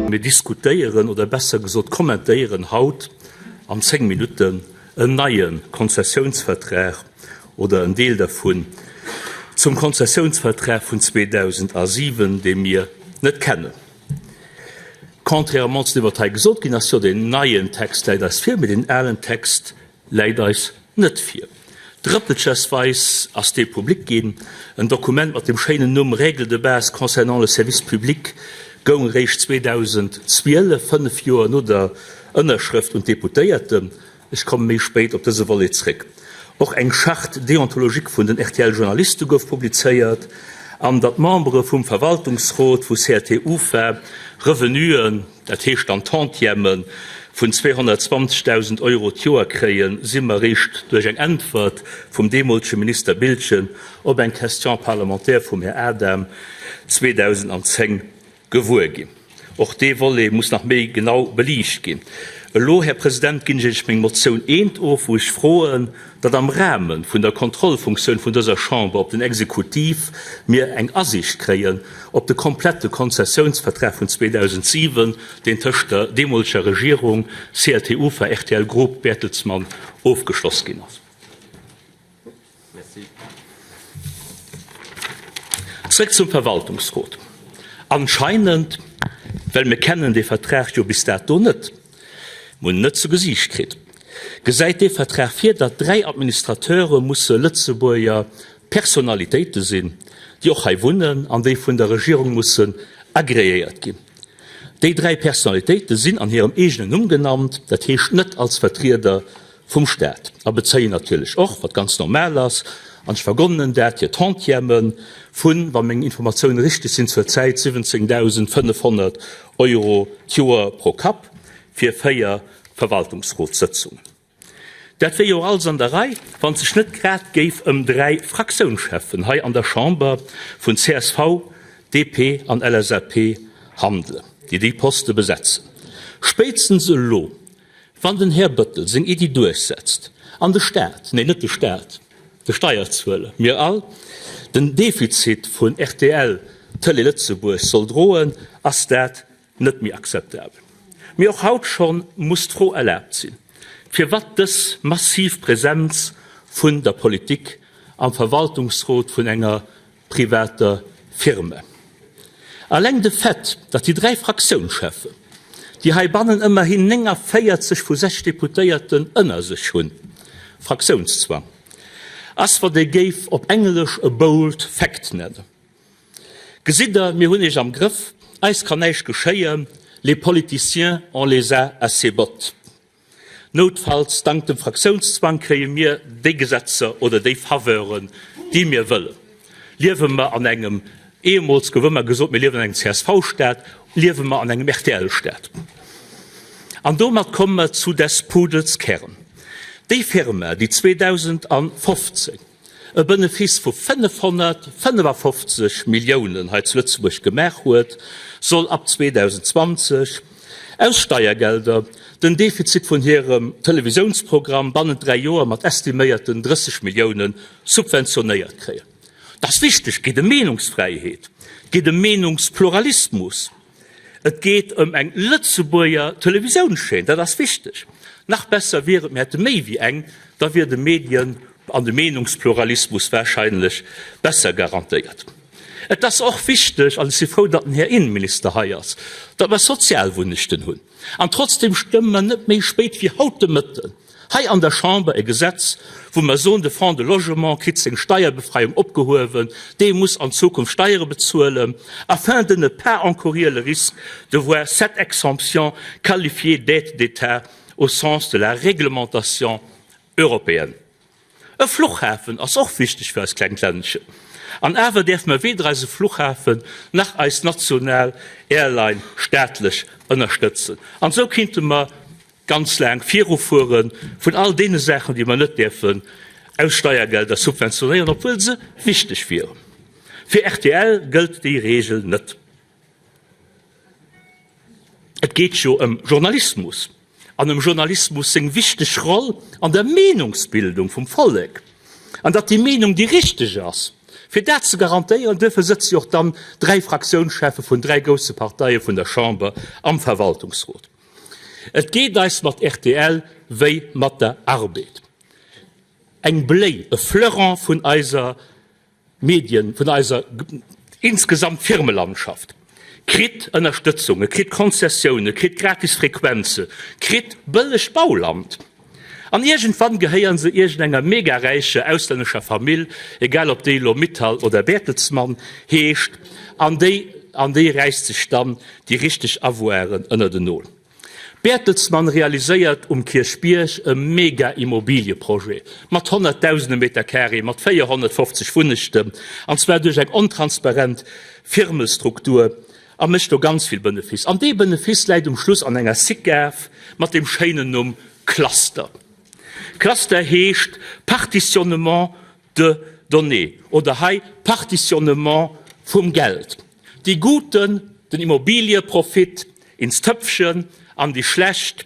Mir diskutéieren, oder besser gesot kommentéieren haut an 10 Minutten en neie Konzessiounsvertrag oder en Deel dervun zum Konzessiounsvertrag vun 2007, dee mir net kennen. Contrairement zu deem, wat hei gesot ginn ass, jo, deen neien Text läit eis vir, mee deen alen Text läit eis net vir. Drëppelchesweis ass dee public ginn. En Dokument mat dem schéinen Numm Règles de base concernant le service public goung eréischt 2012, fënnf Joer no der Ënnerschrëft, un d'Deputéierten. Ech komme méi spéit op dëse Volet zréck. Och eng Charte déontologique vun den RTL-Journaliste gouf publizéiert an datt d'Membere vum Verwaltungsrot vu CRT-UFA Revenuen, dat heescht dann Tantièmen, vun 220.000 Euro d'Joer kréien, si mer eréischt duerch eng Äntwert vum deemolege Minister Biltgen op eng Question parlementaire vum Här Adam 2010 gewuer ginn. Och dee Volet muss nach méi genau beliicht ginn. Elo, Här President, ginn ech Iech meng Motioun eent of, wou ech froen, datt am Rahme vun der Kontrollfunktioun vun dëser Chamber op den Exekutiv mir eng Asiicht kréien op de komplette Konzessiounsvertrag vun 2007, deen tëscht der deemoleger Regierung, CLT-UFA, rtl Group, Bertelsmann ofgeschloss ginn ass. Zréck zum Verwaltungsrot. Anscheinend, well mir kennen dee Vertrag jo bis dato net, mir hunn en net zu Gesiicht kritt, gesäit dee Vertrag vir, datt 3 Administrateure musse Lëtzebuerger Personalitéite sinn, déi och hei wunnen an déi vun der Regierung mussen agreéiert ginn. Déi 3 Personalitéite sinn an hirem eegenen Numm genannt, dat heescht net als Vertrieder vum Staat a bezéien natierlech och, wat ganz normal ass, an ech vergonnen dat, hir Tantièmen vun, wa meng Informatioune richteg sinn, zur Zäit 17.500 Euro d'Joer pro Kapp fir 4 Verwaltungsrotssëtzungen. Dat wier jo och alles an der Rei, wann et sech net grad géif ëm 3 Fraktiounscheffen hei an der Chamber vun csv, DP an LSAP handelen, déi déi Poste besetzen. Spéitstens elo, Wann den Här Bëttel seng Iddi duerchsetzt an de Staat, nee net de Staat, de Steierzueler, mir all, den Defizit vun rtl Tëlee Lëtzebuerg soll droen, ass dat net méi akzeptabel. Mee och haut schonn muss d'Fro erlaabt sinn, firwat dës massiv Präsenz vun der Politik am Verwaltungsrot vun enger privater Firme. Alleng de Fait, datt déi 3 Fraktiounscheffen, déi heibannen ëmmerhin 49 vu 60 Deputéierten ënner sech hunn, Fraktiounszwang, ass wat ee géif op Englesch e bold fact nennen. Gesitt Der, mir hunn Iech am Grëff, eis kann näischt geschéien, les politiciens, on les a à ses bottes. Noutfalls, dank dem Fraktiounszwang, kréie mir déi Gesetzer oder déi Faveuren, déi mir wëllen. Liewe mer an engem, ehemools gouf ëmmer gesot, mir liewen an engem CSV-Staat, liewe mer an engem RTL-Staat? An domat komme mer zu des Pudels Kern. Déi Firma, déi 2015 e Benefice vu 555 Milliounen hei zu Lëtzebuerg gemaach huet, soll ab 2020 aus Steiergelder den Defizit vun hirem Televisiounsprogramm bannent 3 Joer mat estiméierten 30 Millioune subventionéiert kréien. Dat ass wichteg, et geet ëm Meenungsfräiheet, et geet ëm Meenungspluralismus. Et geet ëm eng Lëtzebuerger Televisiounschaîne, dat ass wichteg. Nach besser wier et, mir hätte méi wéi eng, da wier de Medien an de Meenungspluralismus wahrscheinlech besser garantéiert. Et ass och wichteg, an ech si frou, datt den Här Innenminister hei ass, datt mer Sozialwunnechten hunn. An trotzdem stëmme mer net méi spéit wéi haut de Mëtten hei an der Chamber e Gesetz, wou mer soen, de Fonds de Logement kritt seng Steierbefreiung opgehuewen, dee muss an Zukunft Steiere bezuelen, afin de ne pas encourir le risque de voir cette exemption qualifiée d'aide d'État au sens de la réglementation européenne. E Fluchhafen ass och wichteg fir eist klengt Ländchen. An awer däerfe mer weder eise Fluchhafen nach eis national Airline staatlech ënnerstëtzen. An esou kinnte mer ganz laang virufuere vun all deene Saachen, déi mer net däerfen aus Steiergelder subventionéieren, obwuel se wichteg wieren. Fir rtl gëllt déi Regel net. Et geet jo ëm Journalismus an ëm Journalismus seng wichteg Roll an der Meenungsbildung vum Vollek, an datt déi Meenung déi richteg ass. Fir dat ze garantéieren, duerfir sëtze jo och dann dräi Fraktiounscheffe vun dräi grousse Parteie vun der Chamber am Verwaltungsrot. Et geet eis mat rtl wéi mat der Arbed, eng Bléi, e Fleuron vun eiser Medien, vun eiser insgesamt Firmelandschaft, kritt Ënnerstëtzunge, kritt Konzessioune, kritt gratis Frequenze, kritt bëllegt Bauland. An iergendwann gehéieren se iergendenger megaräicher auslännescher Famill, egal ob déi elo Mittal oder Bertelsmann heescht, an déi an déi räisst sech dann déi richteg Avoiren ënner den Nol. Bertelsmann realiséiert um Kierchbierg e Mega-Immobilieprojet mat honnertdausende Meter Carré, mat 450 Wunnechten, an zwar duerch eng ontransparent Firmestruktur, a mécht do ganz vill Benefiss. An dee Benefiss läit um Schluss an enger Sicav mat deem schéinen Numm Cluster. Cluster heescht Partitionnement de données oder hei Partitionnement vum Geld. Déi Guten den Immobilieprofit ins Töpfchen an déi Schlecht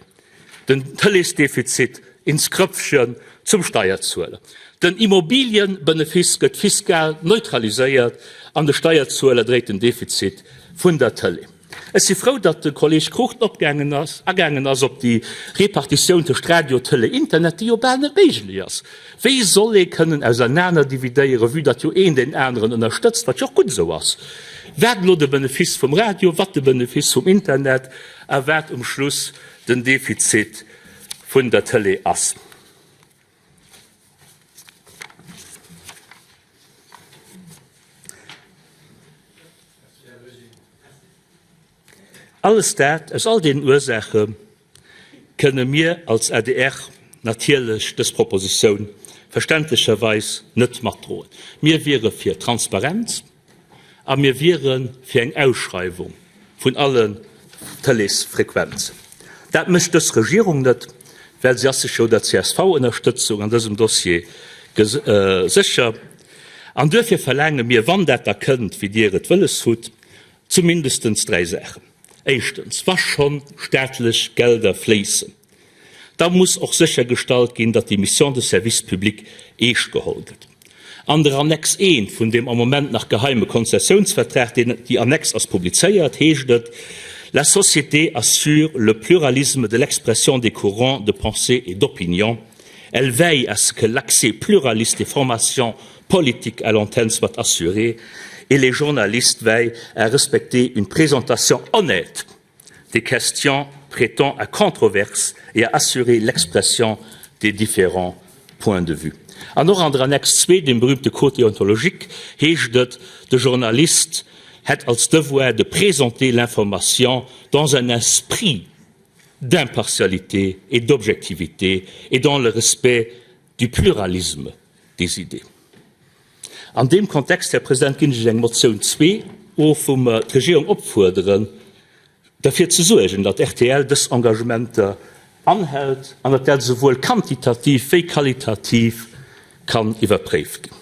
den Tëleesdefizit ins Kröpfchen zum Steierzueler. Den Immobilienbenefiss gëtt fiskal neutraliséiert an de Steierzueler dréit den Defizit vun der Tëlee. Ech si frou, datt de Kolleg Cruchten opgaangen ass, agaangen ass op déi Repartitioun tëscht Radio, Tëlee, Internet, déi jo bal net méiglech ass. Wéi soll ee kënnen ausernanerdividéieren, vue datt jo een deen aneren ënnerstëtzt, wat jo och gutt esou ass, wat elo de Benefiss vum Radio, wat de Benefiss vum Internet a wat um Schluss den Defizit vun der Tëlee ass? Alles dat, aus all deenen Ursaache kënne mir als adr natierlech dës Propositioun verständlecherweis net matdroen. Mir wiere fir Transparenz a mir wiere fir eng Ausschreiwung vun allen Tëleesfrequenzen. Dat mécht dës Regierung net, well si ass sech jo der CSV-Ënnerstëtzung an dësem Dossier sécher. An duerfir verlaange mir, wann dat da kënnt, wéi Dir et wëlles hutt, zumindestens dräi Saachen. Éischtens, wa schonn staatlech Gelder fléissen, da muss och séchergestallt ginn, datt déi Mission de service public eescht geholl gëtt. An der Annex I vun deem am Moment nach geheime Konzessiounsvertrag, deen, déi Annex ass publizéiert, heescht et, La société assure le pluralisme de l'expression des courants de pensée et d'opinion. Elle veille à ce que l'accès pluraliste des formations politiques à l'antenne soit assuré et les journalistes veillent à respecter une présentation honnête des questions prêtant à controverse et à assurer l'expression des différents points de vue. An och an der Annex zwee, deem berühmte Code déontologique, heescht et, de Journalist hätt als Devoir de présenter l'information dans un esprit d'impartialité et d'objectivité et dans le respect du pluralisme des idées. An deem Kontext, Här President, ginn ech eng Motioun zwee of, wou mer d'Regierung opfuerderen, derfir ze suergen, datt rtl dës Engagementer anhält an datt dat esouwuel quantitativ wéi qualitativ kann iwwerpréift ginn.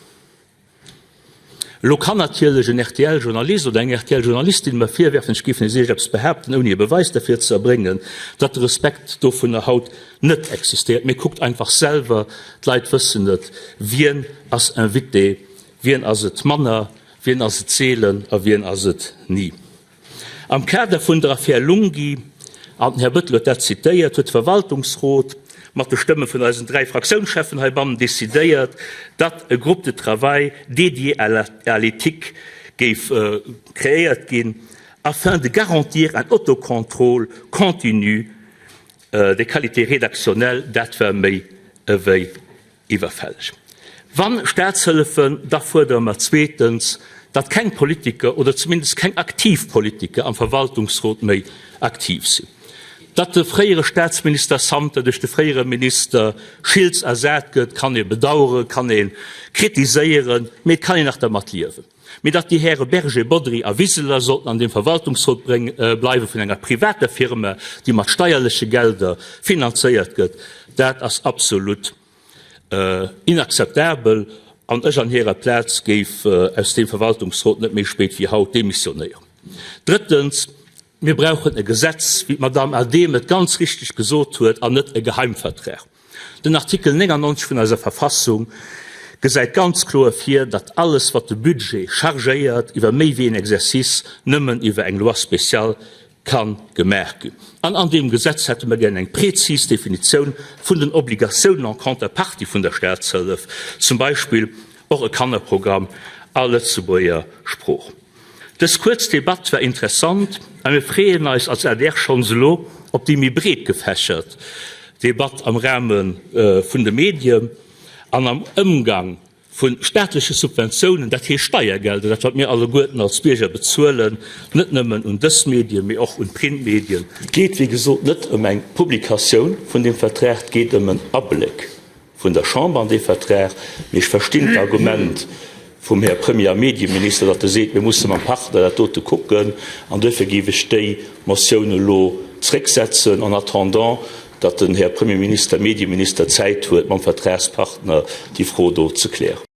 Elo kann natierlech en RTL-Journalist oder eng RTL-Journalistin mer virwerfen, ech géif nees iergendeppes behaapten, ouni e Beweis derfir ze erbréngen, datt de Respekt dovunner haut net existéiert. Mee kuckt einfach selwer, d'Leit wëssen et, wien ass Invité, wien ass et manner, wien ass et seelen a wien ass et ni. Am Kader vun der Affär Lunghi, an den Här Bettel huet dat zitéiert, huet de Verwaltungsrot mat de Stëmme vun eisen dräi Fraktiounscheffen heibannen decidéiert, datt e Groupe de travail dédié à l'éthique géif kreéiert ginn, afin de garantir un autocontrôle continu des qualités rédactionnelles. Dat war méi ewéi Iwwerfälleg. Wann Staatshëllefen, da fuerdere mer zweetens, datt keng Politiker oder zumindest keng aktiv Politiker am Verwaltungsrot méi aktiv sinn. Datt de fréiere Staatsminister Santer duerch de fréiere Minister Schiltz ersat gëtt, kann ee bedaueren, kann ee kritiséieren, mee et kann een nach dermat liewen. Mee datt déi Häre Berger, Bodry a Wiseler sollten an deem Verwaltungsrot bleiwe vun enger privater Firma, déi mat steierleche Gelder finanzéiert gëtt, dat ass absolut inakzeptabel. An ech an hirer Plaz géif aus deem Verwaltungsrot net méi spéit wéi haut demissionéieren. Drëttens, Mir brauchen e Gesetz, wéi d'Madame Adehm et ganz richteg gesot huet, an net e Geheimvertrag. Den Artikel 99 vun eiser Verfassung. Gesäit ganz kloer vir, datt alles, wat de Budget chargéiert, iwwer méi wéi een Exercice nëmmen iwwer eng Loi spéciale ka gemaach ginn. An an deem Gesetz hätte mer gär eng prezis Definitioun vun den Obligatiounen en contrepartie vun der Staatshëllef, zum Beispill och e Kannerprogramm a Lëtzebuerger Sprooch. Dës kuerz Debatt war interessant a mir freeën eis als adr schonns elo op déi méi breet gefächert Debatt am Rahme vun de Medien an am Ëmgang vu staatleche Subventiounen, dat heescht Steiergelder, dat wat mir alleguerten als Bierger bezuelen, net nëmmen un dës Medien, mee och un d'Printmedien. Et geet wéi gesot net ëm eng Publikatioun vun deem Vertrag, et geet ëm en Abléck vun der Chamber an dee Vertrag. Mee ech verstinn d'Argument vum Här Premier a Medieminister, datt e seet, mir musse mam Partner dat dote kucken. An duerfir géif ech déi Motioun elo zrécksetzen, en attendant, datt den Här Premierminister, Medieminister Zäit huet, mam Vertragspartner déi Fro do ze klären.